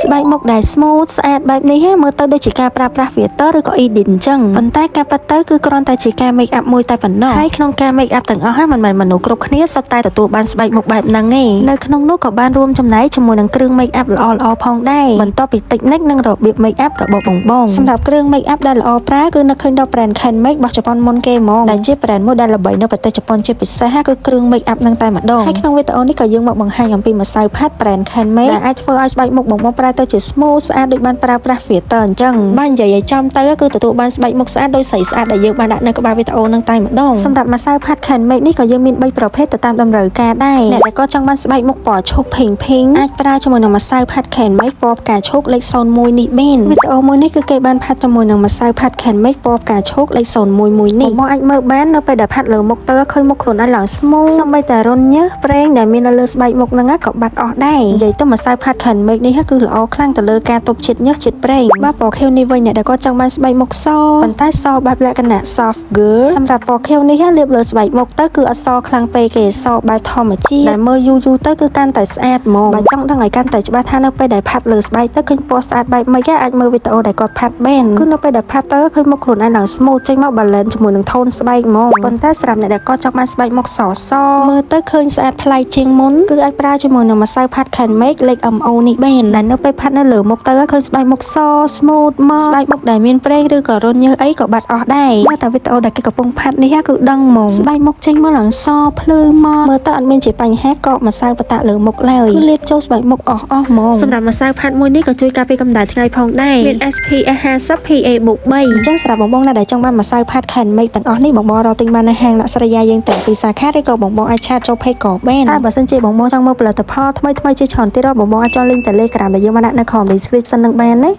ស្បែកមុខដែល smooth ស្អាតបែបនេះមើលទៅដូចជាការប្រើប្រាស់ filter ឬក៏ edit អញ្ចឹងប៉ុន្តែការពិតទៅគឺគ្រាន់តែជាការ make up មួយតែប៉ុណ្ណោះហើយក្នុងការ make up ទាំងអស់ហ្នឹងមិនមែនមនុស្សគ្រប់គ្នាសុទ្ធតែទទួលបានស្បែកមុខបែបហ្នឹងទេនៅក្នុងនោះក៏បានរួមចំណែកជាមួយនឹងគ្រឿង make up ល្អៗផងដែរបន្ទាប់ពី technique និងរបៀប make up របស់បងបងសម្រាប់គ្រឿង make up ដែលល្អប្រើគឺនឹកឃើញដល់ brand Canmake របស់ជប៉ុនមុនគេហ្មងដែលជា brand មួយដែលល្បីនៅប្រទេសជប៉ុនជាពិសេសគឺគ្រឿង make up ហ្នឹងតែម្ដងហើយក្នុងវីដេអូនេះក៏យើងមកបង្ហាញអំពីម្សៅផាត់ brand Canmake ដែលអាចធ្វើឲ្យស្បែកមុខបងបងប្រែទៅជា smooth ស្អាតដូចបានប្រើប្រាស់ filter អញ្ចឹងបើនិយាយឲ្យចំទៅគឺទទួលបានស្បែកមុខស្អាតដូចស្រីស្អាតដែលយើងបានដាក់នៅក្បាលវីដេអូហ្នឹងតែម្ដងសម្រាប់ម្សៅផាត់ Canmake នេះក៏យើងមាន3ប្រភេទទៅតាមតម្រូវការដែរអ្នកដែលក៏ចង់បានស្បែកមុខពណ៌ឈូក pink pink អាចប្រើជាមួយនឹងម្សៅផាត់ Canmake ពណ៌ផ្កាឈូកលេខ01នេះបានវីដេអូមួយនេះគឺគេបានផាត់ជាមួយនឹងម្សៅផាត់ Canmake ពណ៌ផ្កាឈូកលេខ01មួយនេះបងអាចមើលបាននៅពេលដែលផាត់លើមុខទៅឃើញមុខខ្លួនឯងឡើង smooth សូម្បីតែរន្ធញើសប្រេងដែលមាននៅលើស្បែកមុខហ្នឹងក៏បាត់អស់ដែរនិយាយទៅម្សៅផាត់ Canmake នេះគឺល្អខ្លាំងទៅលើការទប់ជាតិញើសជាតិប្រេងបាទពណ៌ខៀវនេះវិញអ្នកដែលគាត់ចង់បានស្បែកមុខសប៉ុន្តែសបែបលក្ខណៈ soft girl សម្រាប់ពណ៌ខៀវនេះលាបលើស្បែកមុខទៅគឺអត់សខ្លាំងពេកទេសបែបធម្មជាតិដែលមើលយូរយូរទៅគឺកាន់តែស្អាតហ្មងបើចង់ដឹងឲ្យកាន់តែច្បាស់ថានៅពេលដែលផាត់លើស្បែកទៅឃើញពណ៌ស្អាតបែបម៉េចអាចមើលវីដេអូដែលគាត់ផាត់បានគឺនៅពេលដែលផាត់ទៅឃើញមុខខ្លួនឯងឡើង smooth ចេញមក balance ជាមួយនឹង tone ស្បែកហ្មងប៉ុន្តែសម្រាប់អ្នកដែលគាត់ចង់បានស្បែកមុខសសមើលទៅឃើញស្អាតប្លែកជាងមុនគឺអាចប្រើជាមួយនឹងម្សៅផាត់ Canmake លេខ MO នេះបានដែលនៅពេលផាត់នៅលើមុខទៅឃើញស្បែកមុខស smooth មកស្បែកមុខដែលមានប្រេងឬក៏រន្ធញើសអីក៏បាត់អស់ដែរមើលតែវីដេអូដែលគេកំពុងផាត់នេះគឺដឹងហ្មងស្បែកមុខចេញមកឡើងសភ្លឺមកមើលទៅអត់មានជាបញ្ហាកកម្សៅបតាក់លើមុខឡើយគឺលាបចូលស្បែកមុខអស់អស់ហ្មងសម្រាប់ម្សៅផាត់មួយនេះក៏ជួយការពារកម្ដៅថ្ងៃផងដែរមាន SPF 50 PA +3អញ្ចឹងសម្រាប់បងបងណាដែលចង់បានម្សៅផាត់ Canmake ទាំងអស់នេះបងបងរកទិញបាននៅហាងលក្ខសរិយាយើងទាំងពីរសាខាឬក៏បងបងអាច chat ចូល page ក៏បានតែបើសិនជាបងបងចង់មើលផលិតផលថ្មីថ្មីជាច្រើនទៀតបងបងអាចចុះ link Telegram ដែលយើងបានដាក់នៅក្រោម description នឹងបានណា។